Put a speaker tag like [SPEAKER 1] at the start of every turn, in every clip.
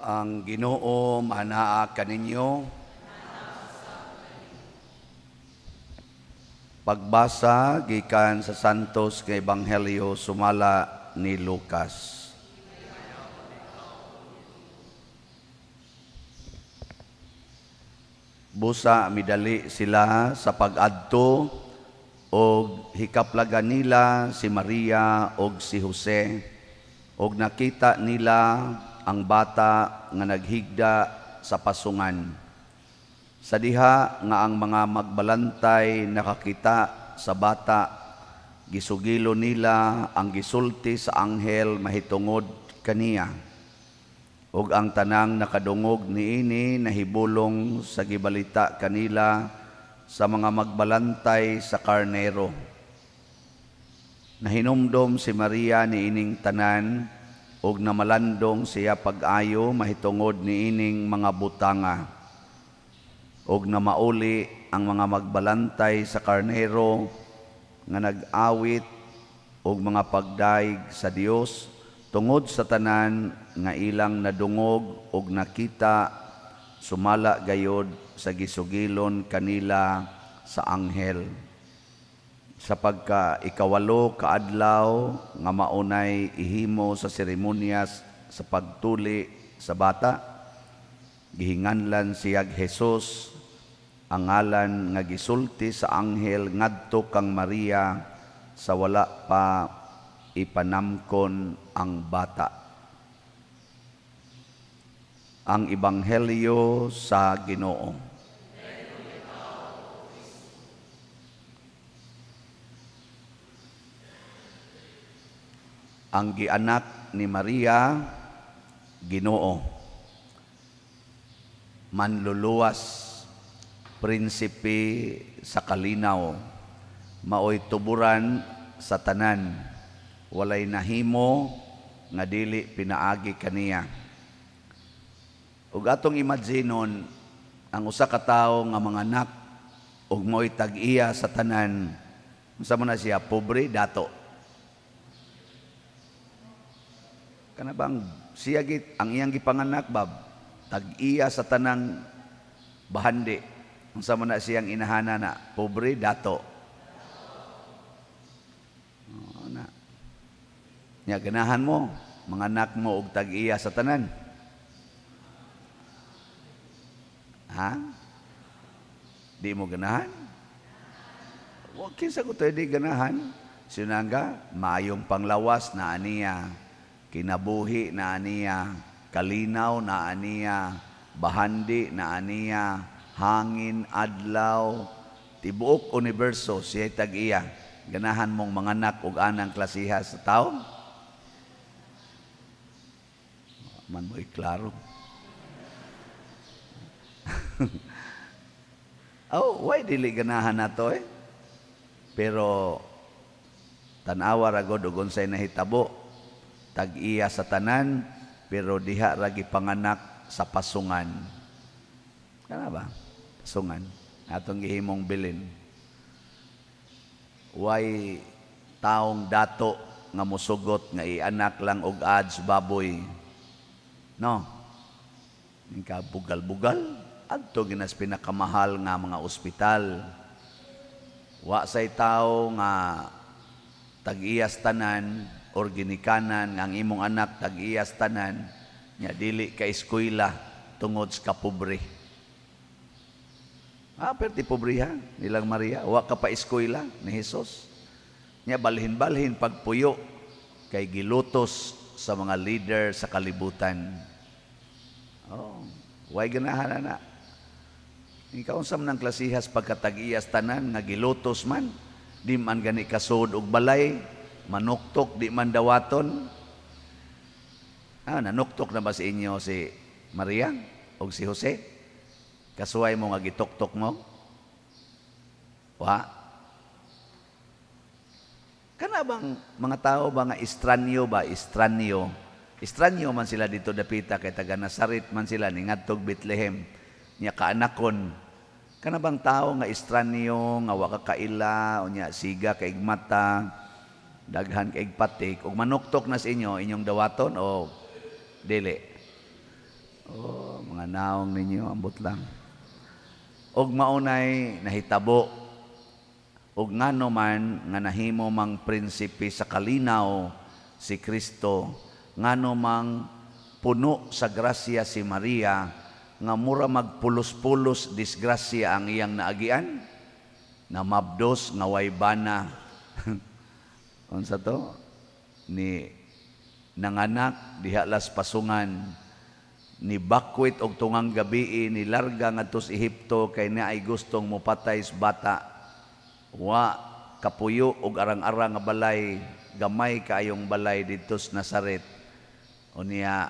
[SPEAKER 1] Ang Ginoo manaa kaninyo. Pagbasa gikan sa Santos nga Ebanghelyo sumala ni Lucas. Busa midali sila sa pag-adto og hikaplagan nila si Maria og si Jose og nakita nila ang bata nga naghigda sa pasungan. Sa diha nga ang mga magbalantay nakakita sa bata, gisugilo nila ang gisulti sa anghel mahitungod kaniya. Ug ang tanang nakadungog niini nahibulong sa gibalita kanila sa mga magbalantay sa karnero. Nahinumdom si Maria niining tanan ug namalandong siya pag-ayo mahitungod niining mga butanga. Ug namauli ang mga magbalantay sa karnero nga nag-awit og mga pagdaig sa Dios tungod sa tanan nga ilang nadungog og nakita sumala gayod sa gisugilon kanila sa anghel. Sa pagka ikawalo kaadlaw nga maunay ihimo sa seremonyas sa pagtuli sa bata, gihinganlan siyag Jesus ang ngalan nga gisulti sa anghel ngadto kang Maria sa wala pa ipanamkon ang bata. Ang Ebanghelyo sa Ginoo. Ang gianak ni Maria, Ginoo, manluluwas, prinsipe sa kalinaw, maoy tuburan sa tanan, walay nahimo nga dili pinaagi kaniya. Ug atong imaginon ang usa ka tawo nga manganak ug mo'y tag-iya sa tanan, unsa man na siya, pobre, dato. Kana bang siya git ang iyang gipanganak bab tag-iya sa tanang bahandi, unsa man na siyang inahana na, pobre, dato. Oh, na. Nya ganahan mo manganak mo og tag-iya sa tanan? Ha? Di mo ganahan? Wa kinsa ko di ganahan? Sinangga maayong panglawas na aniya, kinabuhi na aniya, kalinaw na aniya, bahandi na aniya, hangin, adlaw, tibuok universo siya tag-iya. Ganahan mong manganak og anang klasiha sa tao? Man mo'y klaro. Oh, why dili ganahan nato eh? Pero tan-awa ra gud og unsay nahitabo. Tag-iya sa tanan pero diha ra gipanganak sa pasungan. Kana ba? Pasungan atong gihimong bilin. Way taong dato nga mosugot nga ianak lang og ads baboy. No. Ka bugal-bugal adto ginas pinakamahal nga mga ospital. Wa say tawo nga tag-iyas tanan or ginikanan nga ang imong anak tag-iyas tanan nya dili ka eskwela tungod sa kapobre. Ah, perti pobre ha nilang Maria, wa ka pa eskwela ni Hesus. Nya balhin-balhin pagpuyo kay gilutos sa mga leader sa kalibutan. Oh, way ganahan na. Ikaw unsa man ang klasihas pagkatag-iyas tanan nga gilutos man, di man gani kasud og balay, manuktok di man dawaton. Ah, nanuktok na ba sa inyo si Maria og si Jose? Kasuway mo nga gituktok mo? Wa. Kana bang mga tao ba nga estranyo ba? Estranyo. Estranyo man sila dito dapita kay taga Nazaret man sila ningadtog Bethlehem nya kaanakon. Kana bang tao nga estranyo nga wa ka kaila unya siga kay mata, daghan kay patik, ug manuktok na sa inyo inyong dawaton o dili? Oh, mga naong ninyo, ambot lang. Og maunay nahitabo, og ngano man nga nahimo mang prinsipe sa kalinaw si Kristo, ngano mang puno sa grasya si Maria, nga mura magpulos-pulos disgrasya ang iyang naagian, namabdos nga way bana. Unsa to? Ni nanganak diha las pasungan, ni bakwit og tungang gabii, ni larga ngadto sa Ehipto kay naay gustong mopatay sa bata. Wa kapuyo og arang-arang nga balay, gamay kaayong balay didto sa Nazaret. Unya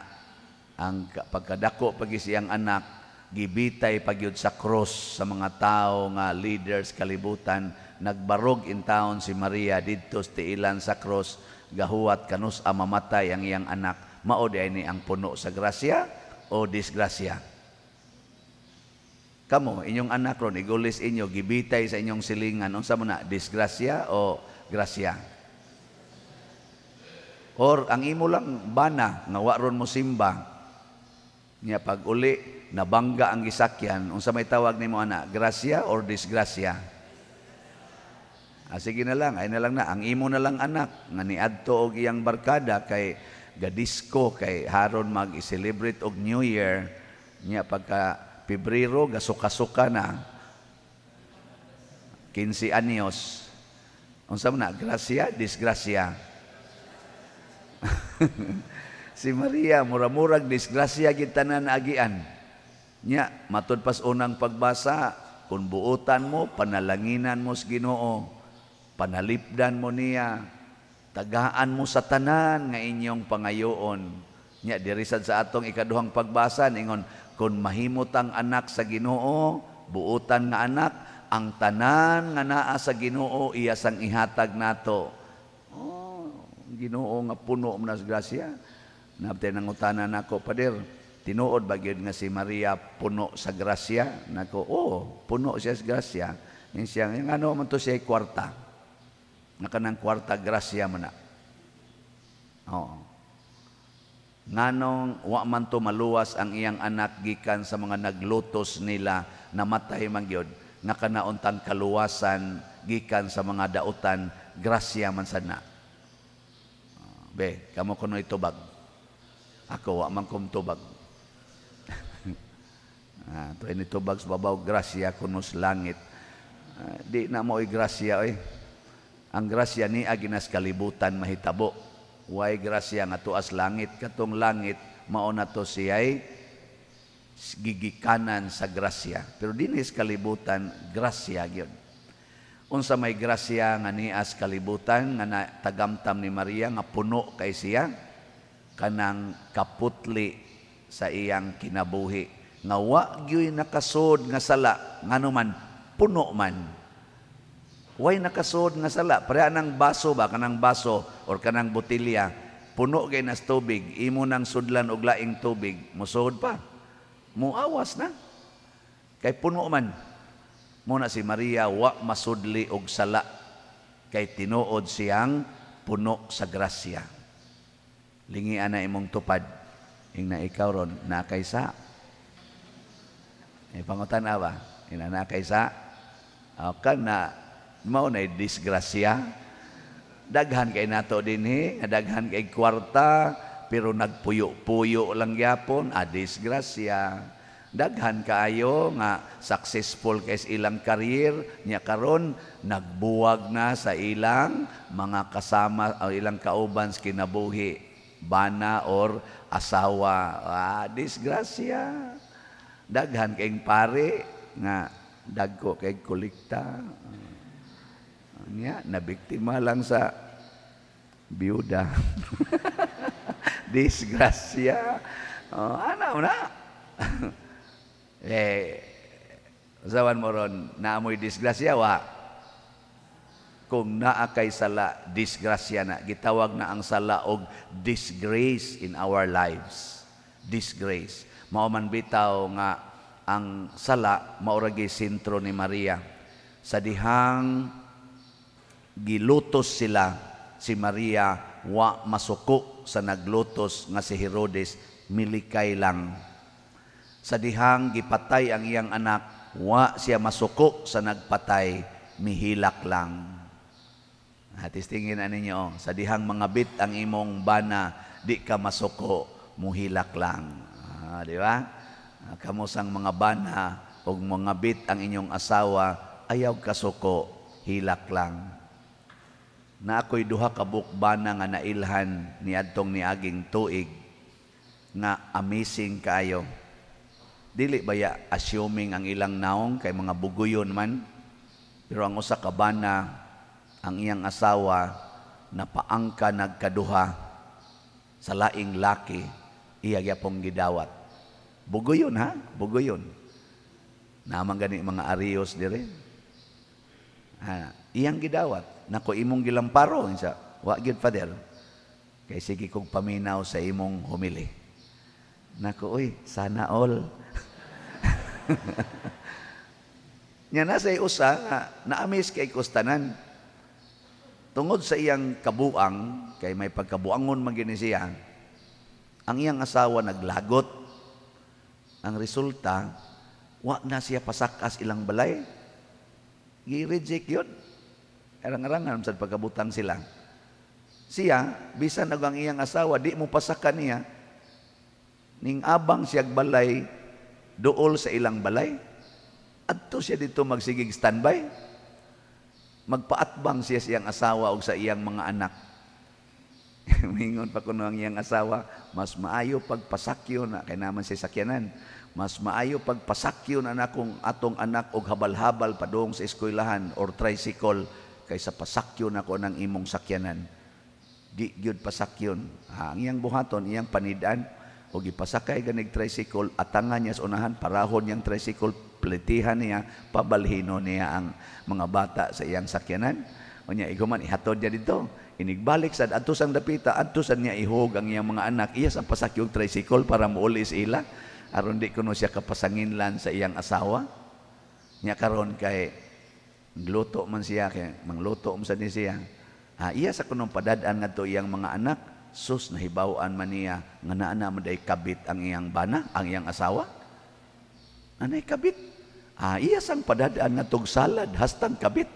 [SPEAKER 1] ang pagkadako pag siyang anak, gibitay pagyud sa cross sa mga tao nga leaders kalibutan. Nagbarog in town si Maria didto sa tiilan sa cross, gahuwat kanus mamatay ang iyang anak. Mao di ni ang puno sa grasya o disgrasya? Kamo, inyong anak ron igulis inyo, gibitay sa inyong silingan, unsa mo na, disgrasya o grasya? Or ang imo lang bana nga wa ron mo simba, nya pag uli nabangga ang gisakyan, unsa may tawag nimo ana, grasya or disgrasya? Ah, sige na lang, ay na lang na ang imo na lang anak nga niadto og iyang barkada kay gadisko, kay haron mag-celebrate og New Year, nya pagka Pebrero gasuka-suka na 15 anyos, unsa man na, grasya, disgrasya? Si Maria mura-murag disgrasya gid tanan agian nya. Matud pas unang pagbasa, kung buotan mo, panalanginan mo sa Ginoo, panalipdan mo niya, tagaan mo sa tanan nga inyong pangayoon. Nya diri sad sa atong ikaduhang pagbasa, ingon kung mahimot ang anak sa Ginoo, buotan nga anak, ang tanan nga naa sa Ginoo iya sang ihatag nato. Oh, Ginoo nga puno man sa grasya. Nabtay nangutana nako, "Pader, tinuod ba gyud nga si Maria puno sa grasya?" Nako, "Oh, puno siya sa grasya." Yung siya, yung ano man to siya kwarta. Nga kanang kwarta grasya man na. Oo. Nganong wa man to maluwas ang iyang anak gikan sa mga naglutos nila, namatay man gyud, nga kanauntang kaluwasan gikan sa mga dautan grasya man sad na? Be, kamo kuno itubag. Ako wa man kum tubag. Ah, to ini tubag sa babaw, grasya kuno sa langit. Ah, di na mo grasya oy. Ang grasya ni aginas kalibutan mahitabo. Way grasya nga tuas langit, katong langit mao na to siya'y gigikanan sa grasya. Pero dinis kalibutan grasya gyud. Unsa may grasya nga nias kalibutan nga na, tagamtam ni Maria nga puno kay siya? Kanang kaputli sa iyang kinabuhi nga wa gyuy nakasud nga sala, ngano man puno man. Way nakasud nga sala, pareha ng baso ba, kanang baso or kanang botelya, puno kay nas tubig, imo nang sudlan og laing tubig, mosud pa? Muawas na. Kay puno man. Muna si Maria wa masudli og sala kay tinuod siyang puno sa grasya. Lingian na imong tupad. Ingna ikaw ron na kay sa. Eh, pangutan ba? Ina na kay sa. O, kana mao na disgrasya. Daghan kay nato dinhi, nga daghan kay kwarta, pero nagpuyo-puyo lang gyapon, a disgrasya. Daghan kaayo nga successful kay sa ilang career, nya karon nagbuwag na sa ilang mga kasama o ilang kauban sa kinabuhi, bana or asawa, ah, disgrasya. Daghan kayong pare nga dagko kay kolekta. Nya nabiktima lang sa biyuda. Disgrasya. Oh, ano na? Eh, usawan mo ron, naamoy disgrasya, wa? Kung naa kay sala, disgrasya na. Gitawag na ang sala og disgrace in our lives. Disgrace. Mao man bitaw nga ang sala mao ra sentro ni Maria. Sa dihang gilutos sila, si Maria wa masuko sa naglutos nga si Herodes, milikay lang. Sa dihang gipatay ang iyang anak, wa siya masuko sa nagpatay, mihilak lang. Testingin na ninyo, sa dihang mangabit ang imong bana, di ka masuko, muhilak lang. Di ba? Kamo sang mga bana, ug mangabit ang inyong asawa, ayaw kasuko, hilak lang. Na ako'y duha ka bukbana nga nailhan niadtong niaging tuig nga amazing kaayo. Dili baya assuming ang ilang naong kay mga buguyon man, pero ang usa ka bana, ang iyang asawa napaangka nagkaduha sa laing laki, iya gyapong gidawat. Buguyon ha, buguyon. Naman gani mga arios dire. Ha, iyang gidawat. Nako, imong gilamparo siya. Wa gyud, Father. Kay sige kog paminaw sa imong homily. Nako, uy, sana all. Nya na sa usa nga na-amaze kay kustanan. Tungod sa iyang kabuang, kay may pagkabuangon man gini siya, ang iyang asawa naglagot. Ang resulta, wa na siya pasakas ilang balay. Gi-reject yun. Arang-arangan sa pagkabutang sila. Siya, bisan og ang iyang asawa, di mo pasaka niya, ning abang siyag balay, duol sa ilang balay. Adto siya dito magsigig standby. Magpaatbang siya sa iyang asawa o sa iyang mga anak. Mingon pa kuno ang iyang asawa, mas maayo pagpasakyo na, kay naman siya sakyanan, mas maayo pagpasakyo na nakong atong anak og habal-habal padung sa eskwelahan or tricycle kaysa pasakyo nako ng imong sakyanan. Di gyud pasakyon. Ha, ang iyang buhaton, iyang panidan, o gipasakay ganig tricycle, atangan niya sa unahan, parahon niyang tricycle, pletihan niya, pabalhino niya ang mga bata sa iyang sakyanan. O niya, iguman, ihatod niya dito. Inigbalik sad, adto sang dapita, adto sad niya ihog ang iyang mga anak, iya sa pasakyong tricycle para muuli sa ila. Aron di kuno siya kapasanginlan sa iyang asawa. Niya karon kay gluto man siya, kay mangluto man sad ni siya. Ha, iya sa kunong padad-an ngadto iyang mga anak, sus nahibaw-an man niya nga naa na man day kabit ang iyang bana, ang iyang asawa. Anay kabit. Ah, iya sang padad-an ngadtog salad hastang kabit.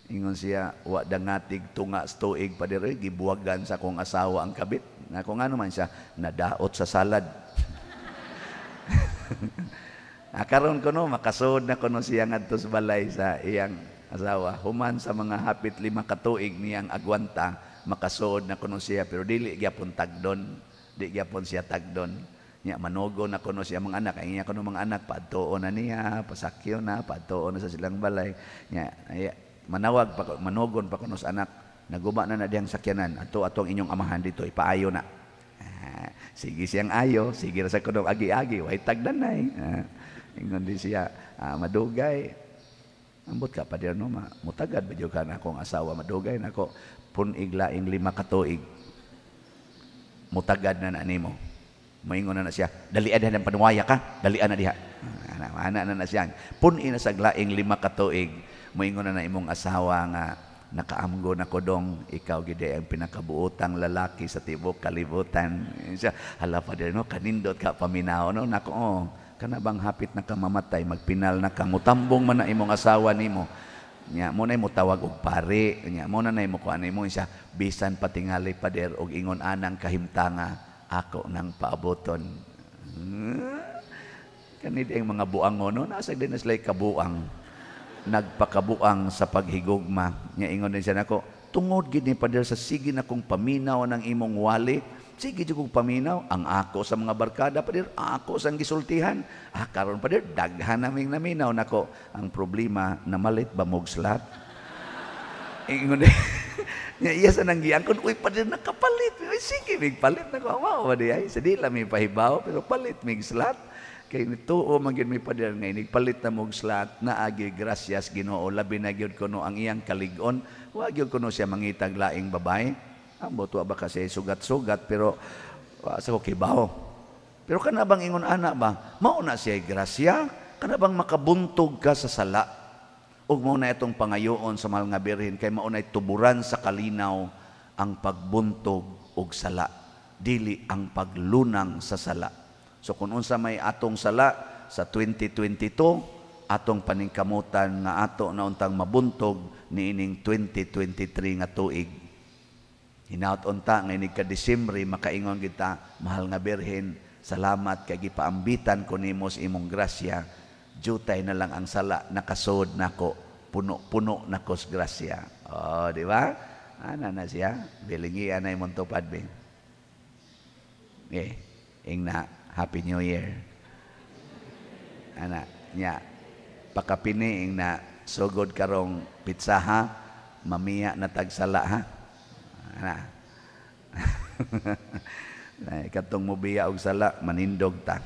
[SPEAKER 1] Ingon siya, wa dangatig tunga sa tuig pa dire, gibuwagan sa akong asawa ang kabit. Na kung ano man siya, nadaot sa salad. Ah, karon kuno makasud na kuno siya ngadto sa balay sa iyang asawa. Human sa mga hapit 5 ka tuig niyang agwanta, makasuod na kuno siya, pero dili gyapon tagdon, di gyapon siya tagdon. Nya manugo na kuno siya mga anak, ay niya kuno mga anak paadtuon na niya, pasakyo na, paadtuon na sa silang balay. Nya ay, manawag pa manugon pa kuno sa anak, naguba na na diyang sakyanan, adto atong inyong amahan dito, ipaayo na. Ah, sige siyang ayo, sige ra sa kuno agi-agi, way tagdanay. Ah, ingon di siya, madugay. Ambot ka pa dir no, mutagad ba jud ka na akong asawa, madugay nako pun-ig laing 5 ka tuig. Mutagad na na nimo. Moingon na na siya, dalian na ng panuwaya ka, dalian na diha. Ana, ana na na siya. Pun-i na sa laing 5 ka tuig, moingon na na imong asawa nga nakaamgo na ko dong, ikaw gid ang pinakabuotang lalaki sa tibuok kalibutan. Siya, hala pa dir no, kanindot ka paminaw no, nako oh. Kana bang hapit na ka mamatay, magpinal na ka, mutambong man na imong asawa nimo. Nya mo na mo tawag og pare, nya mo na nay mo kuan nimo siya, bisan patingali pader og ingon anang kahimtanga ako nang paaboton. Kani di ang mga buangon no, nasa din na sila'y kabuang. Nagpakabuang sa paghigugma. Nya ingon din siya nako, tungod gid ni pader sa sige na kong paminaw ng imong wali. Sige jud kong paminaw ang ako sa mga barkada pader, ako sang gisultihan. Ah, karon pader daghan naming naminaw nako. Ang problema namalit ba mog slat? Ingon din. Nya iya sa nang giangkon, uy pader nakapalit. Uy sige mig palit nako, mao ba di ay sa di lang mi pahibaw pero palit mig slat. Kay nituo man gyud mi pader nga inig palit na mog slat, naagi grasyas Ginoo, labi na gyud kuno ang iyang kalig-on. Wa gyud kuno siya mangitag laing babae. Ambot wa ba kasi sugat-sugat pero wa sa ko kibaw. Pero kana bang ingon ana ba? Mao na siya grasya, kana bang makabuntog ka sa sala? Ug mao na itong pangayoon sa mahal nga Birhen kay mao na tuburan sa kalinaw ang pagbuntog og sala, dili ang paglunang sa sala. So kung unsa may atong sala sa 2022, atong paningkamutan nga ato na untang mabuntog niining 2023 nga tuig. Hinaut unta nga inig ka Disyembre makaingon kita, "Mahal nga Birhen, salamat kay gipaambitan ko nimo sa imong grasya. Jutay na lang ang sala, nakasod nako, puno-puno nako sa grasya." Oh, di ba? Ana na siya. Bilingi anay mong tupad, be. Eh, ing na, Happy New Year. Ana, nya, pakapini ing na, sugod karong pizza ha, mamiya na tagsala ha. Ana. Katong mubiya og sala, manindog ta.